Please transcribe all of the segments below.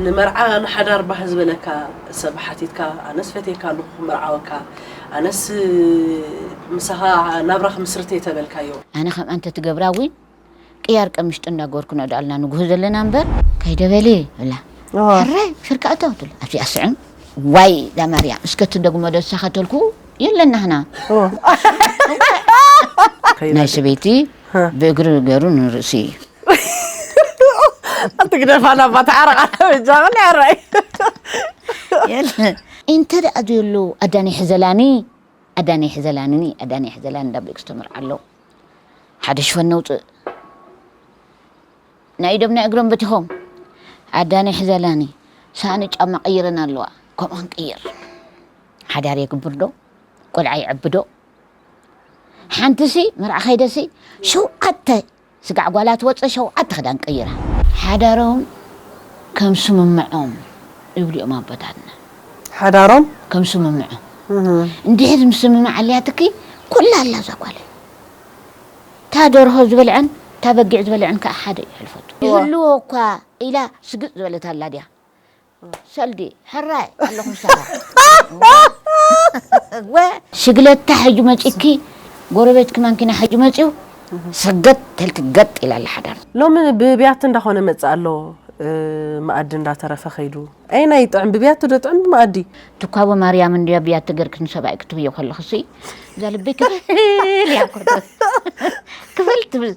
ንመርዓ ንሓዳር ባህ ዝበለካ ሰብ ሓቲትካ፣ ኣነስ ፈትየካ ኣለኹ ክምርዓወካ፣ ኣነስ ምሳኻ ናብራ ክምስርት እየ ተበልካዮ። ኣነ ከምኣ እንተትገብራ እውን ቅያር ቀምሽ ጥንዳ ጎርኩ ነዳልና ንጉህ ዘለና እምበር። ከይደበሊ ብላ። ሕራይ ሽርካ እተው ትብል ኣብቲ ኣስዕም። ዋይ ዳማርያ እስከ ትደግሞ ደሳ ከተልኩ የለና ህና። ናይ ሰበይቲ ብእግሪ ገሩ ንርእሲ እዩ። ኣትግደፋና ባታ ዓረቃ በጃ በል ያራይ እንተ ደኣ ዘየሉ ኣዳኒ ሕዘላኒ ኣዳኒ ሕዘላንኒ ኣዳኒ ሕዘላን እንዳቦ ክስተምር ኣሎ ሓደ ሽፈን ነውፅእ ናይ ኢዶም ናይ እግሮም በቲኾም ኣዳኒ ሕዘላኒ ሳእኒ ጫማ ቀይረን ኣለዋ ከምኡ ክንቅይር ሓዳር የግብር ዶ ቆልዓ ይዕቢ ዶ ሓንትሲ መርዓ ከይደሲ ሸውዓተ ስጋዕ ጓላ ትወፅእ ሸውዓተ ክዳን ቀይራ። ሓዳሮም ከም ስምምዖም ይብሉ እዮም ኣቦታትና። ሓዳሮም ከም ስምምዖም። እንድሕር ምስምማዕ ኣልያትኪ ኩላ ኣላ እዛ ጓለይ። እታ ደርሆ ዝበልዐን እታ በጊዕ ዝበልዐን ከዓ ሓደ እዩ ሕልፈቱ። ይህልዎ እኳ ኢላ ስግጥ ዝበለት ኣላ ድያ? ሰልዲ ሕራይ ኣለኹ ምሳኻ ወ ሽግለታ ሕጂ መፂኪ ጎረቤትኪ ማንኪና ሕጂ መፂኡ ሰገጥ ተልኪ ገጥ ኢላ ኣላ ሓዳር ሎሚ ብብያቲ እንዳኾነ መፅእ ኣሎ መኣዲ እንዳተረፈ ከይዱ ኣይ ናይ ጥዕም ብብያቲ ዶ ጥዕም ብመኣዲ ትኳቦ ማርያም እንድያ ብያቲ ገርክን ሰብኣይ ክትብዮ ከለኽሲ እዛ ልበይ ክፍል እያ ኮቶ ክፍል ትብል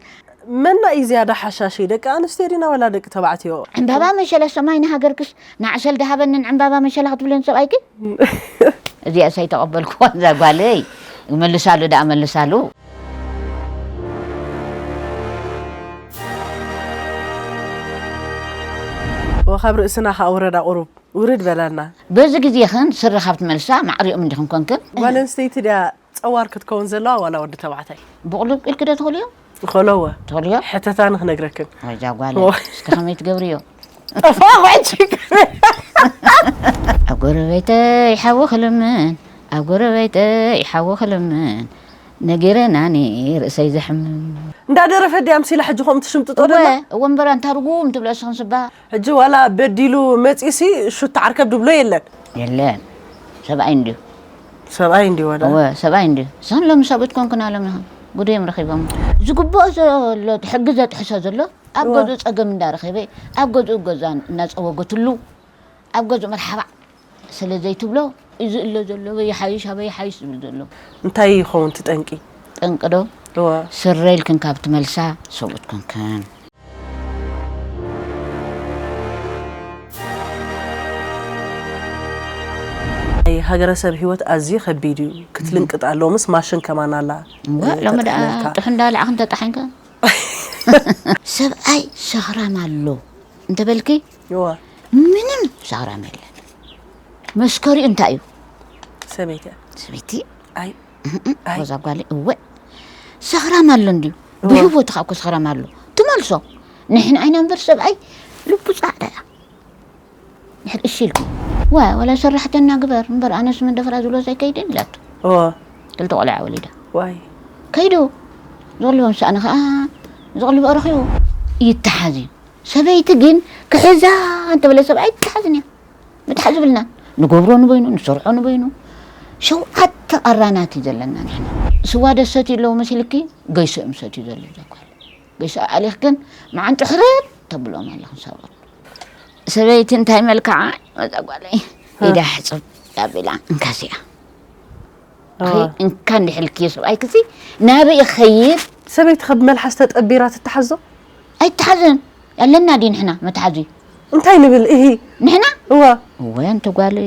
መና እዩ ዝያዳ ሓሻሺ ደቂ ኣንስትዮ ዲና ወላ ደቂ ተባዕትዮ? ዕምባባ መሸለ ሰማይ ንሃገርክስ ንዓሰል ድሃበንን ዕምባባ መሸለ ክትብለን ሰብኣይኪ? እዚኣስ ኣይተቐበልኩዋን እዛ ጓለይ። መልሳሉ ደኣ መልሳሉ። ወኻብ ርእስና ኸዓ ውረዳ ቁሩብ ውርድ በላልና። በዚ ግዜኽን ስረ ካብ ትመልሳ ማዕሪኦም እንዲኽን ኮንክን። ጓል ኣንስተይቲ ድያ ጸዋር ክትከውን ዘለዋ ዋላ ወዲ ተባዕታይ? ብቕሉብ ኢልኪ ዶ ትኽእልዮ? ይኸእሎወ። ትኽእልዮ? ሕተታኒ ክነግረክን። ወይዛ ጓለ እስከ ከመይ ትገብርዮ? ጠፋኹ ሕጂ። ኣብ ጎረቤተይ ሓዊ ክልምን ኣብ ጎረቤተይ ሓዊ ክልምን ነጊረናኒ ርእሰይ ዘሕምም። እንዳደረፈ ድያ ኣምሲላ ሕጂ ከምኡ ትሽምጥጦ ደላ? እወ እምበር ኣንታ ርጉም ትብሎ እስኽን ስባ። ሕጂ ዋላ በዲሉ መጺሲ ሹት ዓርከብ ድብሎ የለን። የለን ሰብኣይ እንድዩ። ሰብኣይ እንድዩ ወላ። እወ ሰብኣይ እንድዩ። እዞም ሎም ሰብኡት ኮንክና ሎም ኢኹም ጉደዮም ረኺቦም። ዝግብኦ ዘሎ ሕጊ ዘጥሕሶ ዘሎ ኣብ ገዝኡ ጸገም እንዳረኸበ ኣብ ገዝኡ ገዛ እናጸወገትሉ ኣብ ገዝኡ መርሓባዕ ስለ ዘይትብሎ እዚ እለ ዘሎ በይ ሓይሽ ኣበይ ሓይሽ ዝብል ዘሎ። እንታይ ይኸውን እቲ ጠንቂ? ጠንቂ ዶ? እወ። ስረ ኢልክን ካብ ትመልሳ ሰብኡት ኮንክን። ናይ ሃገረሰብ ሂወት ኣዝዩ ከቢድ እዩ ክትልንቅጥ ኣለዎ ምስ ማሽን ከማን ኣላ እወ ሎሚ ደኣ ተጥዕመልካ። ጥሑ እንዳልዓ ክንተጣሒንካ ሰብኣይ ሰኽራም ኣሎ እንተበልኪ እወ ምንም ሰኽራም የለን መስከሪኡ እንታይ እዩ ሰበይቲ እያ። ሰበይቲ ኣይ ኣይ ወዛ ጓለይ እወ ሰኽራም ኣሎ እንድዩ እወ። ብህይወትኻ እኮ ሰኽራም ኣሎ ትመልሶ ንሕና ኢና እምበር ሰብኣይ ልቡ ፃዕዳ እያ ድሕር እሺ ኢልኩም ዋ ወላ ሰራሕተና ግበር እምበር ኣነስ መደፈራ ዝብሎ ዘይከይድን ኢላቶ እወ። ክልተ ቆልዓ ወሊዳ ዋይ ከይዱ ዘቕልቦ ምሳእኒ ከዓ ዘቕልቦ ረኺቡ ይተሓዝ እዩ ሰበይቲ ግን ክሕዛ እንተበለ ሰብኣይ ይተሓዝን እያ ምትሓዝ ዝብልና ንገብሮ ንበይኑ ንሰርዖ ንበይኑ ሸውዓተ ኣራናት እዩ ዘለና ንሕና ስዋ ደሰት ኣለዉ መሲልኪ ገይሶ እዮም ሰትዩ ዘለዉ ዘኳል ገይሶ ኣሊኽክን መዓንጡ ሕርር ተብሎም ኣለኽን ሰብኣት ሰበይቲ እንታይ መልክዓ መዛ ጓለይ ኢዳ ሕፅብ ዳቢላ እንካሲያ ኣኺ እንካ እንድሕልክዮ ሰብኣይክሲ ናበይ ይኸይድ ሰበይቲ ከብ መልሓስ ተጠቢራ ትተሓዞ ኣይተሓዝን ኣለና ድዩ ንሕና መትሓዚ እንታይ ንብል እሂ ንሕና እዋ እወ እንተ ጓል